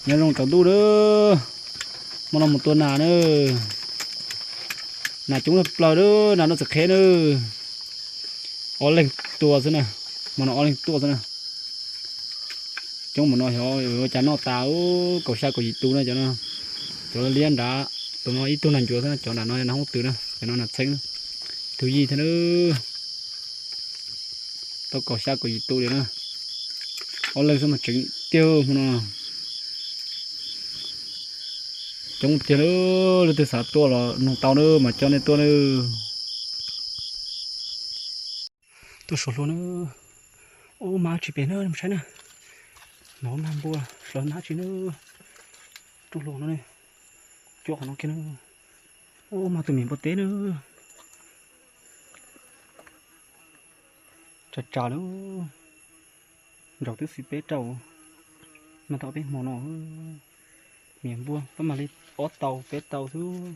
Nyob zoo tsaus ntuj na, hmo no mus tua nas na. Nas coob tshaj plaws na, nas noj txiv qheb na. Ob leeg tua xwb na, hmo no ob leeg tuaj xwb na. Coob mus no xyov ua cas noj tas, kaum xya kaum yim tus na cov no. Cov liab nrad, tus no ib tug nas ncuav xwb, cov nram no nas hoob twm na, cov no nas txheeb, ib tug yij thiab na. Tau kaum xya kaum yim tus li na. Ob leeg xwb mas tseem tiag hmo no. Coob tiag na, leej twg xav tuaj los noog tau na, mas coj nej tuaj na. Tuaj suav hlua na. Ub, mag tsis pem na, mus saib na. No mag npua, suav mag tsis na. Rooj hlua no ne, cuab qhov no kiag na. Ub, mag tus miv npua teb na. Tsa tsa na. Nraud twb xis peb rau, mag tau peb hmo no. Miv npua pab mag li ob tau peb tau xwb.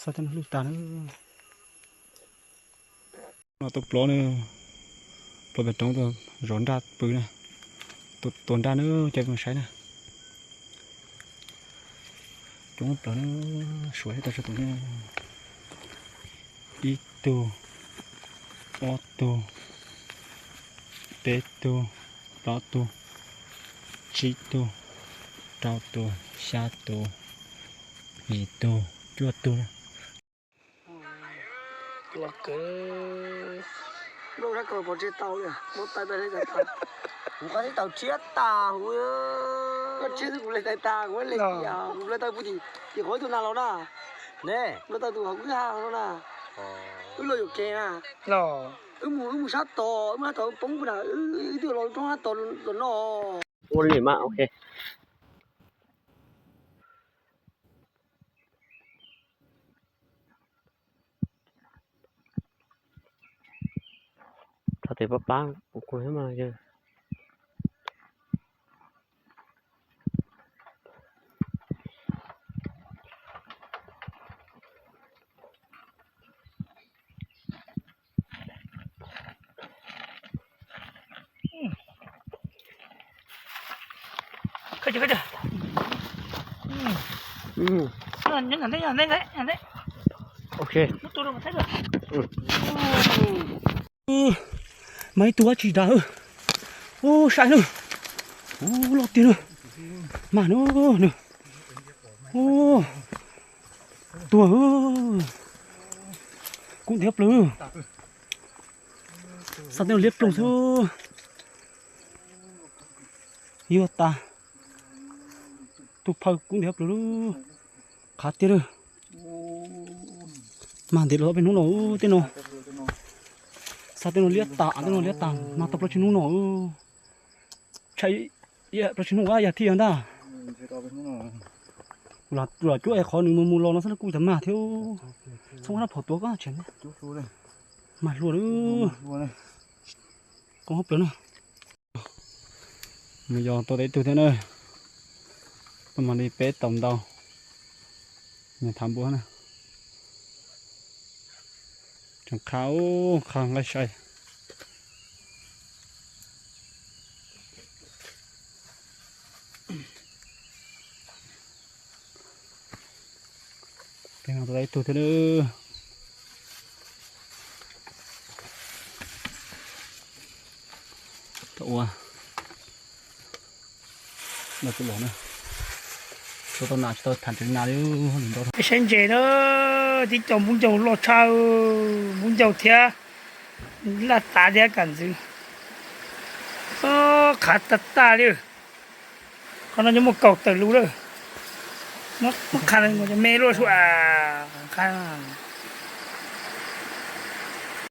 Xav tej no lwj tag na. No tuaj plov na, plov pem roob tuaj zov nraj pw na. Tuaj tua nraj na, coj peb mus saib na. Coob plaws na, suav tau tsawg tus na. Ib tug, ob tug, peb tug, plaub tug, tsib tug, rau tus, xya tus, yim tug, cuaj tug na. Kuv qab tib tau tshiab tas, kuv, koj tib tau tshiab tas, kuv le tais tas, kuv le, kuv le tau pw tim, tim qhov ib tug nas los na. Ne, kuv le tau tus hauv kwj ha no na. Wb los yuam kev na. Wb mus, wb mus sab tod, wb mus sab tod poob pw na, wb twb los roob sab tod los no. Ua li mas, ok. Rau tes pab pab kuv thiab mas yog. Ok. Mas ib tug dab tsi dav. Ub, saib na. Ub, loj tiag na. Mas na, na. Ub, tuag. Kub ntiav plaws. Xav tej no liab ploog xwb. Yuag tas. Tus phaw kub ntiav plaws lub. Qhav tiag lawm. Mag ntev los peb hnub no tej no. Xav tej no liab tas, tej no liab tas, mag tau plaub tsib hnub no. Tshaj plaub tsib hnub ua yam thij ntag. Los cuab es qhov nws mus mus los no xwb kuj tas mag thiab. Txhob muab rab phom tuav koj tseem mag hlua lawm. Koob hauv plaws na. Mus yos tua tau ib tug thiab na. Peb mam li peb tau ntau. Nyias thav npua na. Tseem qha, qha nqaij sai. Peb mus tau ib tug thiab. Tau ua. Tsis tau nas, tsis tau tham tsev nas li. Saib ntses na, tib co npub ncaug loj tshaj, npub ncaug thiab, laj tav thiab kam ntxwv. Qhav tag tag li. Qhov no nyob muaj kaum tawm lus lawm. Muab qhav me luaj sua qhav.